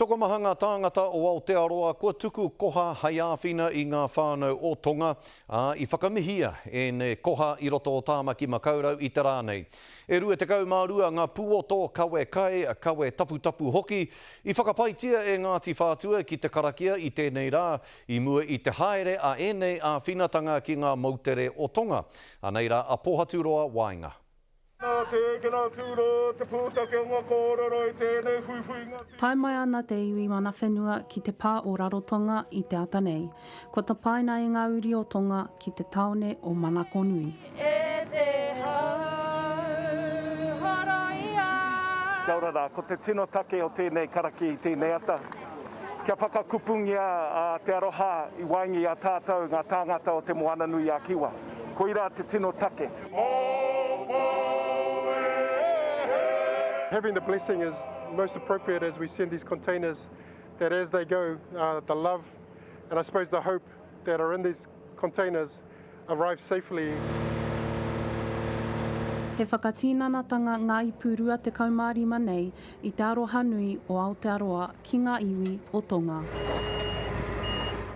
Tokomaha ngā tāngata o Aotearoa kua tuku koha hei āwhina i ngā whānau o Tonga, ā, i whakamihia ēnei koha i roto o Tāmaki Makaurau i te rā nei. E 22 ngā puoto kawe kai, kawe taputapu hoki, i whakapaitia e Ngāti Whātua ki te karakia i tēnei rā, i mua i te haere a ēnei āwhinatanga ki ngā moutere o Tonga. Anei rā a Pōhaturoa Waenga. Nā Te Ekena Tūrō te pūtake o ngā kōrero i tēnei huihuinga. Tae mai ana te iwi mana whenua ki te pā o Rarotonga i te ata nei. Kua tapaina e ngā uri o Tonga ki te tāone o Manakonui. E te hau horoia. Kia ora rā, ko te tino take o tēnei karakia i tēnei ata, kia whakakupungia te aroha i waenga i a tātou ngā tāngata o Te Moananui-a-Kiwa. Koirā te tino take. Having the blessing is most appropriate as we send these containers that as they go, uh, the love and I suppose the hope that are in these containers arrive safely. He whakatinanatanga ngā ipu 25 nei i te aroha nui o Aotearoa ki ngā iwi o Tonga.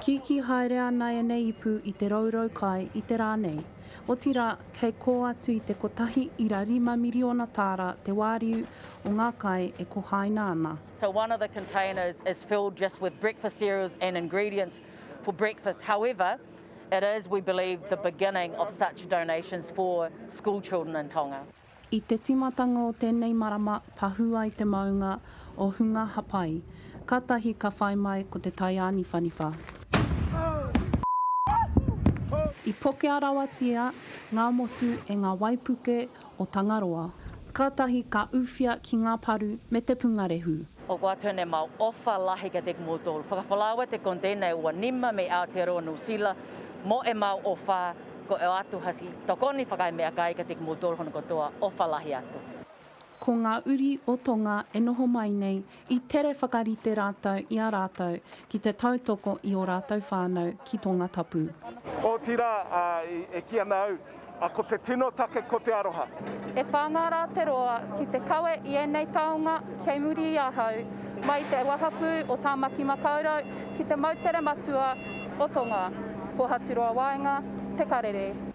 Kīkī haere ana ēnei ipu i te rourou kai i te rā nei. Otirā, kei kō atu i te kotahi ira rima miriona tāra te wāriu o ngā kai e kohaina ana. So one of the containers is filled just with breakfast cereals and ingredients for breakfast. However, it is, we believe, the beginning of such donations for school children in Tonga. I te tīmatanga o tēnei marama pahū ai te maunga o Hunga Hapai, kātahi ka whai mai ko te taiāniwhaniwha. I pokea rawatia ngā motu e ngā waipuke o Tangaroa, kātahi ka ūwhia ki ngā paru me te pungarehu. O kua tene mau ofa lahi ka tek motol. Whakawhalaua te kontene ua nima me Aotearoa Nu Sila mo e mau ofa Ko e atu hasi tokoni whakae mea kai ka tik mutol hono kotoa o whalahi atu. Ko ngā uri o Tonga e noho mai nei, i tere whakarite rātou i a rātou ki te tautoko i ō rātou whānau ki Tongatapu. Otirā, e kī ana au, ko te tino take ko te aroha. E wha ngā rā te roa ki te kawe i ēnei taonga kei muri i ahau, mai i te wahapū o Tāmaki Makaurau ki te moutere matua o Tonga. Ko Haturoa Waenga te karere.